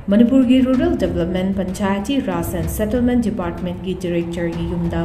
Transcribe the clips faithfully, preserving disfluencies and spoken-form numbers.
ꯃꯅꯤꯄꯨꯔꯒꯤ Rural Development, Panchayati Raj and Settlement Departmentꯀꯤ Directorꯒꯤ ꯌꯨꯝꯗ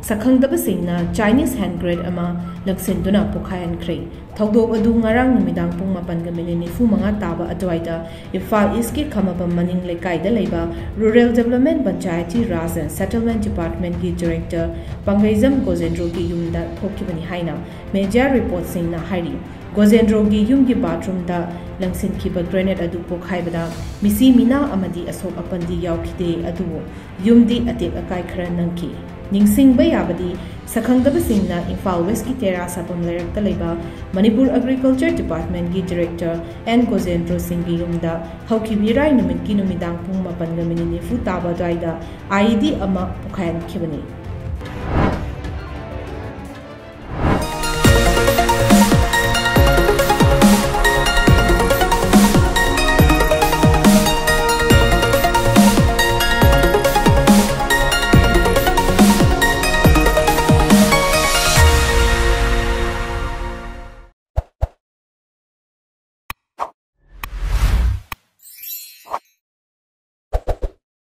ꯁꯛꯈꯪꯗꯕꯁꯤꯡꯅ Chinese hand grenade ꯑꯃ ꯂꯪꯁꯤꯟꯗꯨꯅ ꯄꯣꯈꯥꯏꯍꯟꯈ꯭ꯔꯦ꯫ ꯊꯧꯗꯣꯛ ꯑꯗꯨ ꯉꯔꯥꯡ ꯅꯨꯃꯤꯗꯥꯡ ꯄꯨꯡ ꯃꯥꯄꯟꯒ ꯃꯤꯅꯤꯠ ꯅꯤꯐꯨ ꯃꯉꯥ ꯇꯥꯕ ꯑꯗꯨꯋꯥꯏꯗ ꯏꯝꯐꯥꯜ ꯏꯁꯀꯤ ꯈꯝꯃꯕꯝ ꯃꯅꯤꯡ ꯂꯩꯀꯥꯏꯗ ꯂꯩꯕ Rural Development, Panchayati Raj and Settlement Departmentꯀꯤ Director ꯄꯥꯡꯒꯩꯖꯝ ꯒꯣꯖꯦꯟꯗ꯭ꯔꯣꯒꯤ ꯌꯨꯝꯗ ꯊꯣꯛꯈꯤꯕꯅꯤ ꯍꯥꯏꯅ media reportꯁꯤꯡꯅ ꯍꯥꯏꯔꯤ꯫ ꯒꯣꯖꯦꯟꯗ꯭ꯔꯣꯒꯤ ꯌꯨꯝꯒꯤ bathroomꯗ ꯂꯪꯁꯤꯟꯈꯤꯕ grenade ꯑꯗꯨ ꯄꯣꯈꯥꯏꯕꯗ ꯃꯤꯁꯤ ꯃꯤꯅꯥ ꯑꯃꯗꯤ ꯑꯁꯣꯛ ꯑꯄꯟꯗꯤ ꯌꯥꯎꯈꯤꯗꯦ, ꯑꯗꯨꯕꯨ ꯌꯨꯝꯗꯤ ꯑꯇꯦꯛ ꯑꯀꯥꯏ ꯈꯔ ꯅꯪꯈꯤ꯫ ꯅꯤꯡꯁꯤꯡꯕ ꯌꯥꯕꯗꯤ, ꯁꯛꯈꯪꯗꯕꯁꯤꯡꯅ ꯏꯝꯐꯥꯜ ꯋꯦꯁꯀꯤ ꯇꯦꯔꯥ ꯁꯥꯄꯝ ꯂꯩꯔꯛꯇ ꯂꯩꯕ ꯃꯅꯤꯄꯨꯔ Agriculture Departmentꯀꯤ Director ꯑꯦꯟ ꯒꯣꯖꯦꯟꯗ꯭ꯔꯣ ꯁꯤꯡꯒꯤ ꯌꯨꯝꯗ ꯍꯧꯈꯤꯕ ꯏꯔꯥꯏ ꯅꯨꯃꯤꯠꯀꯤ ꯅꯨꯃꯤꯗꯥꯡ ꯄꯨꯡ ꯃꯥꯄꯟꯒ ꯃꯤꯅꯤꯠ ꯅꯤꯐꯨ ꯇꯥꯕ ꯑꯗꯨꯋꯥꯏꯗ IED ꯑꯃ ꯄꯣꯈꯥꯏꯍꯟꯈꯤꯕꯅꯤ꯫